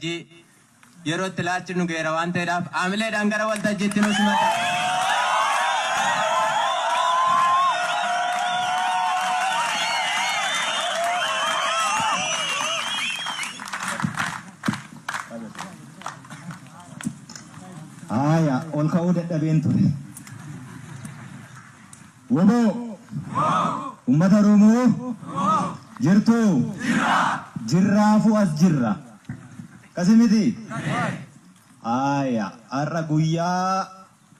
Yeroo itti laachinu geera waan ta'eedhaaf aamileedhaan gara waltajjiitti nu simata. Aya, ol ka'uu dadhabeen ture. Woboo! Uummata Oromoo! Jirtuu? Jirraafuu as jirra. Kasi miti? Aya, har'a guyyaa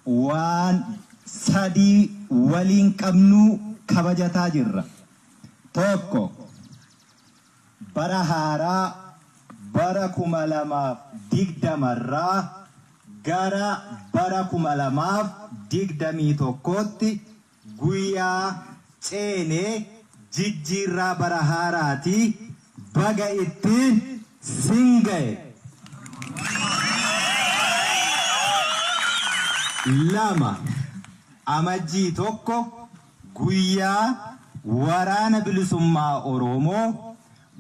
waan sadii waliin qabnu kabajataa jirra. Tokko, bara haaraa bara 2020 irraa gara bara 2021tti guyyaa ceenee jijjiirraa bara haaraatii baga ittiin sin ga'e. 2, amajjii 1 guyyaa waraana bilisummaa Oromoo,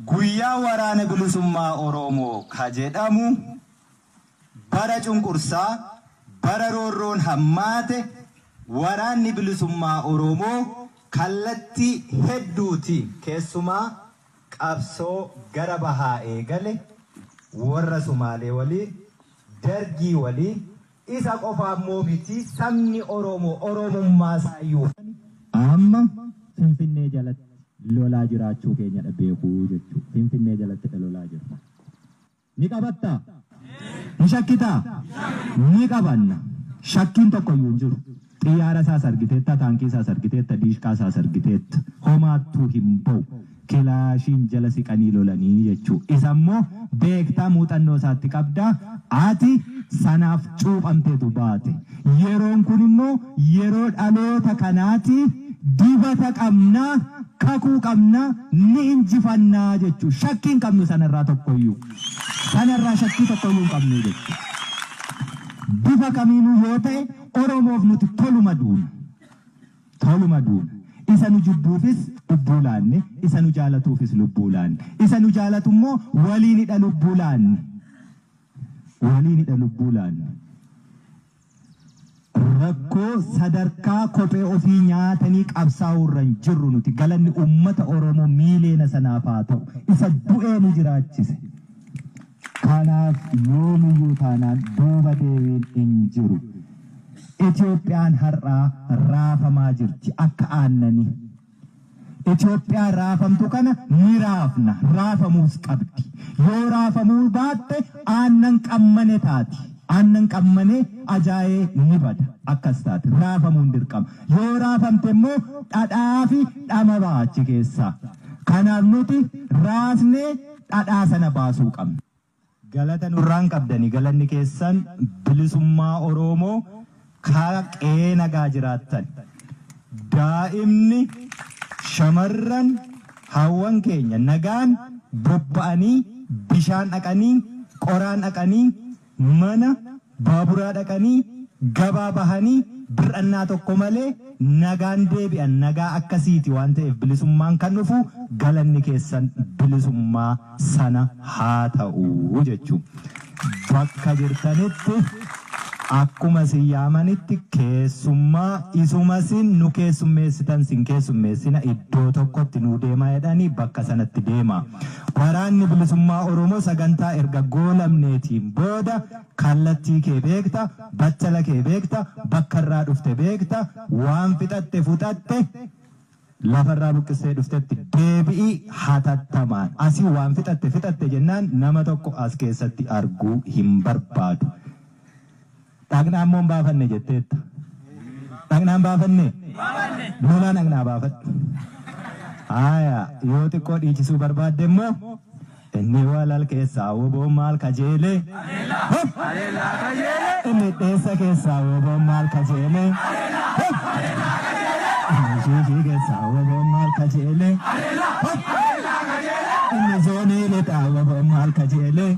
guyyaa waraana bilisummaa Oromoo ka jedhamu bara cunqursaa, bara roorroon hammaate waraanni bilisummaa Oromoo kallattii hedduutiin keessumaa qabsoo gara bahaa eegale warra Sumaalee waliin, Dargii waliin, isa qofa immoo miti sabni Oromoo Oromummaa isaayyuu amma Finfinnee jalatti lolaa jiraachuu keenyadha beekuu jechuudha. Finfinnee jalatti lolaa jirra. Ni qabattaa? Ni shakkitaa? Ni qabanna. Shakkiin tokko iyyuu hin jiru. Xiyyaara isaas argiteetta, taankii isaas argiteetta, diishqaa isaas argiteetta. Homaattuu hin ba'u. Kilaashiin jala siqanii lolanii jechuudha. Isa immoo beektaa muuxannoo isaatti qabdaa. Ati sanaaf cuuphamteetu baate. Yeroon kun immoo yeroo dhaloota kanaati dibata qabnaa, kakuu qabnaa, ni injifannaa jechuudha. Shakkii hin qabnu sanarraa tokkoyyuu. Sanarraa shakkii tokkoyyuu hin qabnu jechuudha. Bifa kamiinuu yoo ta'e Oromoof nuti toluma duuna. Toluma duuna. Isa nu jibbuufis lubbuu laanne, isa nu jaalatuufis lubbuu laanne. Isa nu jaalatu immoo waliinidha lubbuu laanne. Waliinidha lubbuu laanne. Rakkoo sadarkaa kophee ofii nyaatanii qabsaa'uu irra hin jirru nuti. Galanni uummata Oromoo miileena sanaaf haa ta'u. Isa du'ee nu jiraachise. Kanaaf yoomiyyuu taanaan duuba deebiin hin jiru. Itoophiyaan har'aa raafamaa jirti akka aannanii. Itoophiyaan raafamtu kana ni raafna, raafamuus qabdi. Yoo raafamuu baatte aannan qammane taati. Aannan qammane ajaa'ee ni bada. Akkas taati. Raafamuun dirqama. Yoo raafamte immoo dhadhaa fi dhama ba'a achi keessaa. Kanaaf nuti raasnee dhadhaa sana baasuu qabna. Galata nurraan qabdanii galanni keessan bilisummaa Oromoo qe'ee nagaa jiraattan. Daa'imni shamarran hawwan keenya nagaan bobba'anii bishaan dhaqanii qoraan dhaqanii mana baaburaa dhaqanii gabaa bahanii bir'annaa tokko malee nagaan deebi'an nagaa akkasiiti waan ta'eef bilisummaan kan dhufu galanni keessan bilisummaa sana haa ta'u jechuudha. Bakka jirtanitti akkuma sin yaamanitti keessummaa isuma sin nu keessummeessitan sin keessummeessina iddoo tokkotti nu deemaa jedhanii bakka sanatti deema. Waraanni bilisummaa Oromoo sagantaa erga goolamneetiin booda kallattii kee beekta, battala kee beekta, bakka irraa dhufte beekta, waan fixatte fuxatte lafarraa buqqistee dhuftetti deebi'ii hatattamaan. Asii waan fixatte fixatte jennaan nama tokko as keessatti arguu hin barbaadu. Dhaqnaa immoo hin baafanne jetteetta. Dhaqnaa hin baafanne? Lolaa dhaqnaa baafadhu. Aya, yoo xiqqoo dhiichisuu barbaadde immoo inni walal keessaa woboon maal kajeelee? Inni dheessa keessaa woboon maal kajeelee? Inni shiishii keessaa woboon maal kajeelee? Inni zoonii lixaa woboon maal kajeelee?